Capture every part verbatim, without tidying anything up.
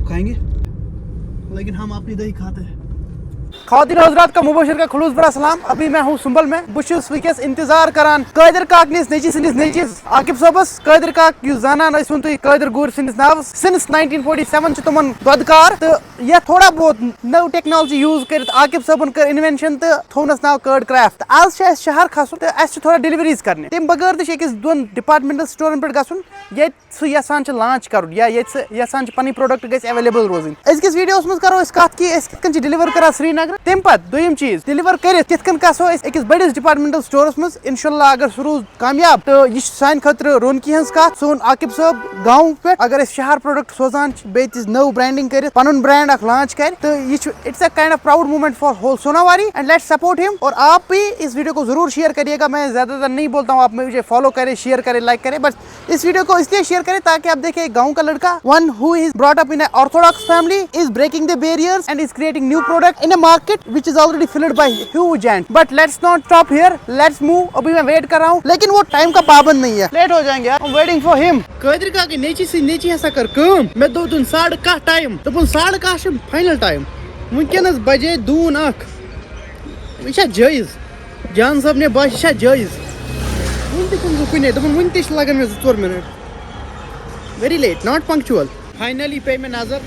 کھائیں گے، لیکن ہم اپنی دہی کھاتے ہیں۔ خواتین حضرات کا مبشر کا خلوص بھرا سلام۔ ابھی میں ہوں سنبل میں۔ بہٕ چھُس وٕنکیٚس انتظار کران قٲدر کاکنِس نیٚچی سٕنٛدِس نیٚچِس عاقب صٲبس۔ قٲدر کاک، یُس زانان ٲسۍ وُن تُہۍ قٲدر گوٗر سٕنٛدِس ناوس، since nineteen forty seven چھِ تِمن دۄدٕ کار، تہٕ یتھ تھوڑا بہت نٔو technology use کٔرِتھ عاقب صٲبن کٔر invention تہٕ تھوونس ناو کٲڈ کرافٹ۔ تہٕ از چھُ اسہِ شہر کھسُن تہٕ اسہِ چھِ تھوڑا deliveries کرنہِ۔ تمہِ بغٲر تہِ چھُ أکِس دۄن departmental storeن پٮ۪ٹھ گژھُن، ییٚتہِ سُہ یژھان چھِ launch کرُن یا ییٚتہِ سُہ یژھان چھِ پنٕنۍ product گژھِ available روزٕنۍ۔ أزکِس videoس منٛز کرو أسۍ کتھ کہِ أسۍ کِتھ کٔنۍ چھِ deliver کران سرینگرٕ۔ تمہِ پتہٕ دوٚیِم چیٖز، deliver کٔرِتھ کِتھ کٔنۍ گژھو أسۍ أکِس بٔڑِس departmental storeس منٛز۔ انشاءاللہ اگر سُہ روٗز کامیاب، تہٕ یہِ چھِ سانہِ خٲطرٕ رونقی ہٕنٛز کتھ۔ سون عاقب صٲب گامہٕ پٮ۪ٹھ اگر أسۍ شہر product سوزان چھِ، بیٚیہِ تہِ نٔو branding کٔرِتھ پنُن brand اکھ launch کرِ، تہٕ یہِ چھُ it's a kind of proud moment for whole Sonawari and let's support him. اور آپ بھی اس video کو ضرور share کریے گا۔ میں زیادہ تر نہیں بولتا ہوں، آپ مجھے follow کریں، share کریں، like کریں، بس اس video کو اس لیے share کریں تاکہ آپ دیکھیں ایک گاؤں کا لڑکا, one who is brought up in a orthodox family, is breaking the barriers and is creating new product in a market which is already filled by huge ant. But let's not stop here, let's move. ابھی میں wait کر رہا ہوں, لیکن وہ time کا پابند نہیں ہے, لیٹ ہو جائیں گے. I'm waiting for him. Qadir کاکٕنۍ نیٚچی سٕنٛدۍ نیٚچی ہسا کٔر کٲم. مےٚ دوٚپ تُہُنٛد ساڑٕ کاہ ٹایم, دوٚپُن ساڑٕ کاہ چھُ final time. وٕنکیٚنَس بجے دوٗن اکھ. یہِ چھا جٲیِز؟ جان صٲب نے باسہِ، یہِ چھا جٲیِز؟ وٕنہِ تہِ چھُنہٕ سُہ کُنے، دوٚپُن وٕنہِ تہِ چھِ لگان مےٚ زٕ ژور minute. Very late, not punctual. Finally پے مےٚ نظر.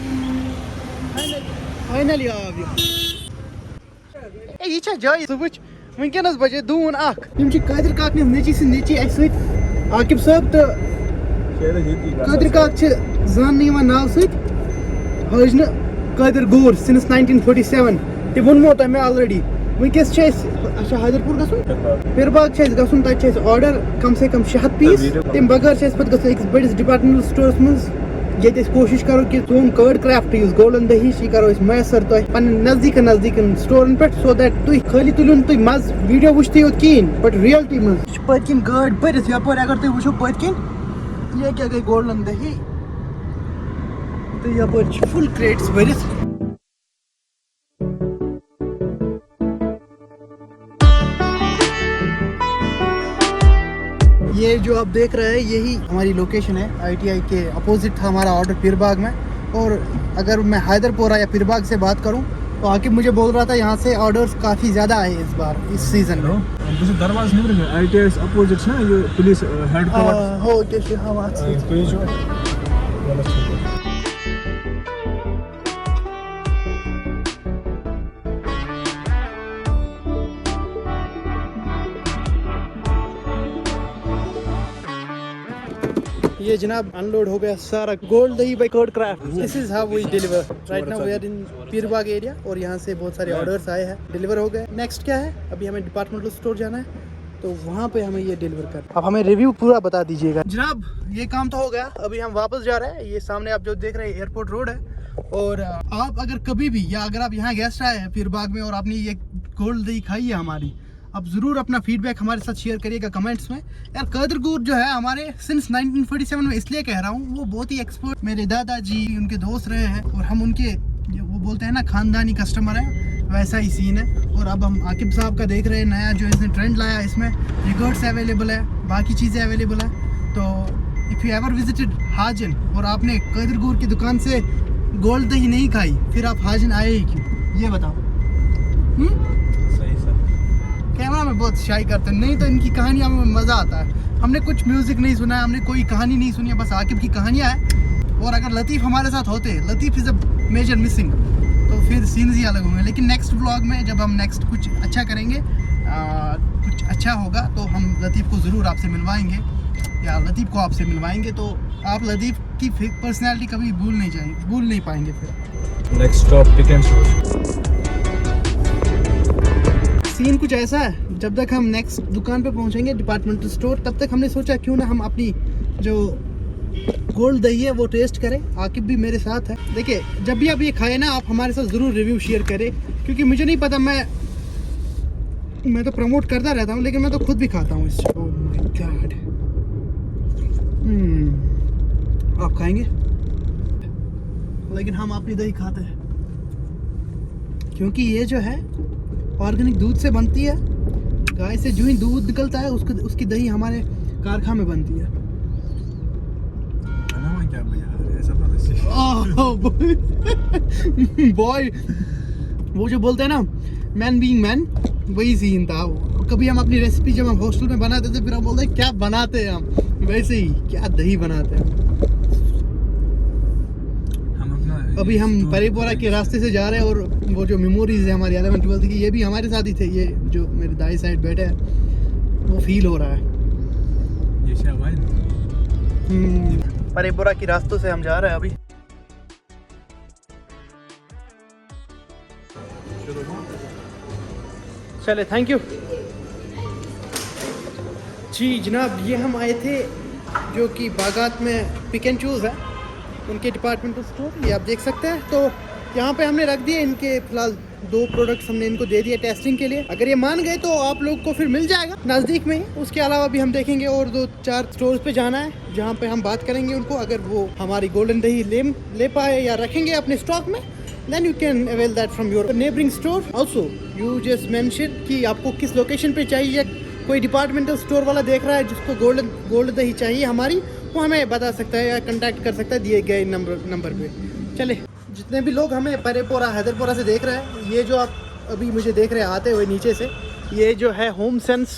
Finally آو یہِ. اے، یہِ چھا جٲیِز؟ ژٕ وٕچھ، وٕنکیٚنَس بجے دوٗن اکھ. یِم چھِ قٲدر کاکنہِ نیٚچی سٕنٛدۍ نیٚچی اَسہِ سۭتۍ، عاقب صٲب تہٕ قٲدر کاک چھِ زاننہٕ یِوان ناو سۭتۍ حٲجنہٕ قٲدر گوٗر since nineteen forty seven. تہِ ووٚنمو تۄہہِ مےٚ already. وٕنکیٚس چھِ اَسہِ، اَسہِ چھُ حیدر پوٗر گژھُن. پِر باغ چھِ اَسہِ گژھُن، تَتہِ چھِ اَسہِ order کم سے کم شےٚ ہَتھ piece. تَمہِ بغٲر چھِ اَسہِ پَتہٕ گژھُن أکِس بٔڑِس departmental storeس منٛز، ییٚتہِ أسۍ کوٗشِش کَرو کہِ سون کٲڈ کرافٹ یُس گولڈن دہی چھِ، یہِ کَرو أسۍ میسر تۄہہِ پَنٕنٮ۪ن نزدیٖکَن نزدیٖکَن storeن پٮ۪ٹھ، so that تُہۍ خٲلی تُلِو نہٕ تُہۍ مَزٕ video وٕچھتٕے یوت کِہیٖنۍ، but reality منٛز. یہِ چھِ پٔتۍ کِنۍ گٲڑۍ بٔرِتھ یَپٲرۍ، اگر تُہۍ وٕچھِو پٔتۍ کِنۍ، یہِ کیٛاہ گٔے گولڈن دہی. تہٕ یَپٲرۍ چھِ full crates بٔرِتھ. یہ جو آپ دیکھ رہے ہیں، یہی ہماری لوکیشن ہے. آئی ٹی آئی کے اپوزٹ تھا ہمارا آرڈر پیر باغ میں. اور اگر میں حیدر پورہ یا پیر باغ سے بات کروں تو عاقب مجھے بول رہا تھا یہاں سے آرڈرز کافی زیادہ آئے اس بار، اس سیزن میں. ہیلو، بہٕ چھُس دروازٕ نیٚبرٕ کَنہِ، آئی ٹی آئی یَس اپوزٹ چھُنہ یہِ پُلیٖس، اَ، ہیڈ کواٹر. آ، ہو، کیٛاہ چھِ ہاوان اَتھ سۭتۍ؟ آ، تُہۍ چھِو غلط چھِو. یہ جناب، انلوڈ ہو گیا سارا گولڈ دہی by chord craft. This is how we deliver. Right now we are in Pir Bagh area اور یہاں سے بہت سارے آرڈرز آئے ہیں، ڈیلیور ہو گئے. نیکسٹ کیا ہے؟ ابھی ہمیں ڈپارٹمنٹل اسٹور جانا ہے، تو وہاں پہ ہمیں یہ ڈیلیور کرنا. اب ہمیں ریویو پورا بتا دیجیے گا. جناب، یہ کام تو ہو گیا، ابھی ہم واپس جا رہے ہیں. یہ سامنے آپ جو دیکھ رہے ہیں ایئرپورٹ روڈ ہے. اور آ، آپ اگر کبھی بھی، یا اگر آپ یہاں گیسٹ آئے ہیں پیر باغ میں اور آپ نے یہ گولڈ دہی کھائی ہے ہماری، آپ ضرور اپنا فیڈ بیک ہمارے ساتھ شیئر کریے گا کمنٹس میں. یار، قادر گور جو ہے ہمارے سنس نائنٹین فورٹی سیون میں اس لیے کہہ رہا ہوں، وہ بہت ہی ایکسپرٹ، میرے دادا جی ان کے دوست رہے ہیں اور ہم ان کے، وہ بولتے ہیں نا، خاندانی کسٹمر ہیں، ویسا ہی سین ہے. اور اب ہم عاقب صاحب کا دیکھ رہے ہیں نیا جو اس نے ٹرینڈ لایا، اس میں ریگرٹس اویلیبل ہے، باقی چیزیں اویلیبل ہے. تو if you ever visited Hajan اور آپ نے قادر گور کی دکان سے گولڈ دہی نہیں کھائی، پھر آپ حاجن آئے ہی کیوں؟ یہ بتاؤ. ہم؟ صحیح سر. کیمرہ میں بہت شائی کرتے ہیں، نہیں تو ان کی کہانیاں میں مزہ آتا ہے. ہم نے کچھ میوزک نہیں سنا ہے، ہم نے کوئی کہانی نہیں سنی ہے، بس عاقب کی کہانیاں ہیں. اور اگر لطیف ہمارے ساتھ ہوتے، لطیف از اے میجر مسنگ، تو پھر سینز ہی الگ ہوں گے. لیکن نیکسٹ ولاگ میں جب ہم نیکسٹ کچھ اچھا کریں گے، آ، کچھ اچھا ہوگا، تو ہم لطیف کو ضرور آپ سے ملوائیں گے، یا لطیف کو آپ سے ملوائیں گے. تو آپ لطیف کی پرسنالٹی کبھی بھول نہیں جائیں گے، بھول نہیں پائیں گے پھر. Next stop pick and choose. سین کچھ ایسا ہے، جب تک ہم نیکسٹ دکان پہ پہنچیں گے، ڈپارٹمنٹل اسٹور، تب تک ہم نے سوچا کیوں نہ ہم اپنی جو گولڈ دہی ہے وہ ٹیسٹ کریں. عاقب بھی میرے ساتھ ہے. دیکھیے، جب بھی آپ یہ کھائے نا، آپ ہمارے ساتھ ضرور ریویو شیئر کریں، کیونکہ مجھے نہیں پتا، میں میں تو پروموٹ کرتا رہتا ہوں، لیکن میں تو خود بھی کھاتا ہوں اس. Oh my God. ہم، آپ کھائیں گے؟ لیکن ہم اپنی دہی کھاتے ہیں، کیونکہ یہ جو ہے آرگینک دودھ سے بنتی ہے. گائے سے جو ہی دودھ نکلتا ہے، اس کو، اس کی دہی ہمارے کارخانے میں بنتی ہے. بناواں کیٛاہ بہٕ یارٕ، ایسا پتہ چھِ. آہ، बॉय, वो जो बोलते हैं ना, मैन बीइंग मैन, वही सीन था। कभी हम अपनी रेसिपी जब हम हॉस्टल में बनाते थे, फिर हम बोलते, क्या बनाते हैं हम? वैसे ही, क्या दही बनाते हैं। हम अपना अभी हम परेपोरा के रास्ते से जा रहे हैं और वो जो मेमोरीज है हमारी इलेवन ट्वेल्थ की, ये भी हमारे साथ ही थे। ये जो मेरे दाई साइड बैठे हैं, वो फील हो रहा है। ये शाबाश। हम्म, परेपोरा के रास्तों से हम जा रहे हैं अभी। चले, थैंक यू। जी जनाब, ये हम आए थे जो कि बागात में पिक एंड चूज़ है, उनके डिपार्टमेंटल स्टोर, ये आप देख सकते हैं। तो यहाँ पे हमने रख दिए इनके फिलहाल दो प्रोडक्ट्स, हमने इनको दे दिए टेस्टिंग के लिए। अगर ये मान गए तो आप लोग को फिर मिल जाएगा नज़दीक में ही। उसके अलावा भी हम देखेंगे और दो चार स्टोर्स पे जाना है, जहाँ पे हम बात करेंगे उनको। अगर वो हमारी गोल्डन दही ले ले पाए या रखेंगे अपने स्टॉक में, then you can avail that from your neighboring store. Also, you just mention कि आपको किस लोकेशन पे चाहिए। कोई डिपार्टमेंटल स्टोर वाला देख रहा है जिसको गोल्डन गोल्ड दही चाहिए हमारी, वो हमें बता सकता है या कांटेक्ट कर सकता है दिए गए नंबर नंबर पे। चले, जितने भी लोग हमें परेपोरा, हैदरपोरा से देख रहे हैं, ये जो आप अभी मुझे देख रहे हैं आते हुए नीचे से, ये जो है होम सेंस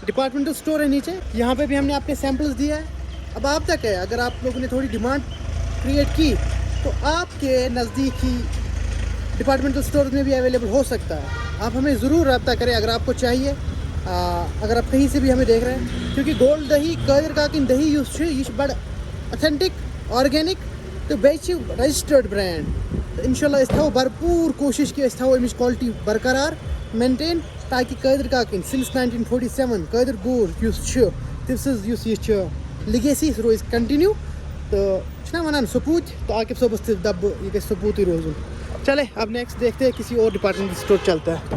डिपार्टमेंटल स्टोर है नीचे, यहाँ पे भी हमने आपके सैंपल्स दिए हैं। अब आप तक है, अगर आप लोगों ने थोड़ी डिमांड क्रिएट की तो आपके नज़दीक ही डिपार्टमेंटल स्टोर में भी अवेलेबल हो सकता है। आप हमें ज़रूर रब्ता करें अगर आपको चाहिए। आ, अगर आप कहीं से भी हमें देख रहे हैं, क्योंकि गोल्ड दही, कादिर काकिन दही یُس چھُ, یہِ چھُ بڑٕ authentic, organic, تہٕ بیٚیہِ چھِ registered brand. تہٕ اِنشاء اللہ أسۍ تھاوو بھرپوٗر کوٗشِش کہِ أسۍ تھاوو اَمِچ quality برقرار, maintain, تاکہِ قٲدر کاکٕنۍ since nineteen forty seven, Qadir گوٗر یُس چھُ, تٔمۍ سٕنٛز یُس یہِ چھِ legacy, سُہ روزِ continue. تہٕ چھِنہ وَنان سپوٗتۍ, تہٕ عاقب صٲبَس تہِ دَپہٕ بہٕ یہِ گژھِ سپوٗتٕے روزُن. چلے, اب نیکسٹ دیکھتے ہیں کسی اور ڈپارٹمنٹل اسٹور چلتا ہے.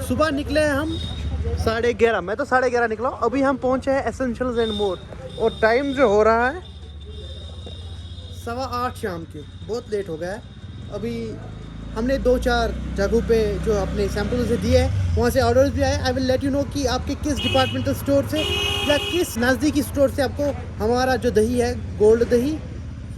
صبح نکلے ہیں ہم ساڑھے گیارہ, میں تو ساڑھے گیارہ نکلا ہوں. ابھی ہم پہنچے ہیں ایسینشلز اینڈ مور, اور ٹائم جو ہو رہا ہے سوا آٹھ شام کے, بہت لیٹ ہو گیا ہے. ابھی ہم نے دو چار جگہوں پہ جو اپنے سیمپل سے دیے ہیں, وہاں سے آرڈرز بھی آئے. I will let you know کہ آپ کے کس ڈپارٹمنٹل اسٹور سے یا کس نزدیکی اسٹور سے آپ کو ہمارا جو دہی ہے, گولڈ دہی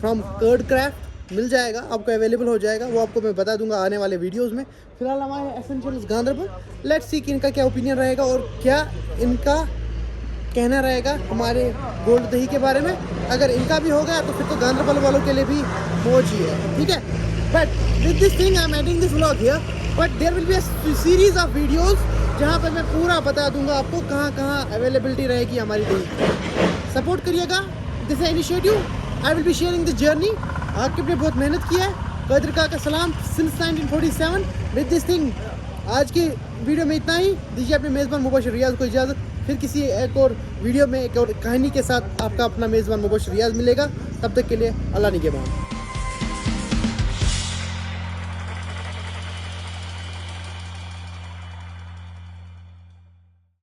فرام کرڈ کرافٹ, مل جائے گا, آپ کو اویلیبل ہو جائے گا. وہ آپ کو میں بتا دوں گا آنے والے ویڈیوز میں. فی الحال ہمارے ایسینشلز گاندربل, لیٹس سی کہ ان کا کیا اوپینین رہے گا اور کیا ان کا کہنا رہے گا ہمارے گولڈ دہی کے بارے میں. اگر ان کا بھی ہو گیا تو پھر تو گاندربل والوں کے لیے بھی موج ہی ہے, ٹھیک ہے. But with this thing I am ending this vlog here, but there will be a series of videos جہاں پہ میں پورا بتا دوں گا آپ کو کہاں کہاں اویلیبلٹی رہے گی ہماری دہی کی. سپورٹ کریے گا this initiative. I will be sharing the journey. Aqib نے بہت محنت کی ہے. قادر کا سلام since nineteen forty seven with this thing. آج کی ویڈیو میں اتنا ہی. دیجیے اپنے میزبان مبشر ریاض کو اجازت. پھر کسی ایک اور ویڈیو میں ایک اور کہانی کے ساتھ آپ کا اپنا میزبان مبشر ریاض ملے گا. تب تک کے لیے اللہ نگہبان.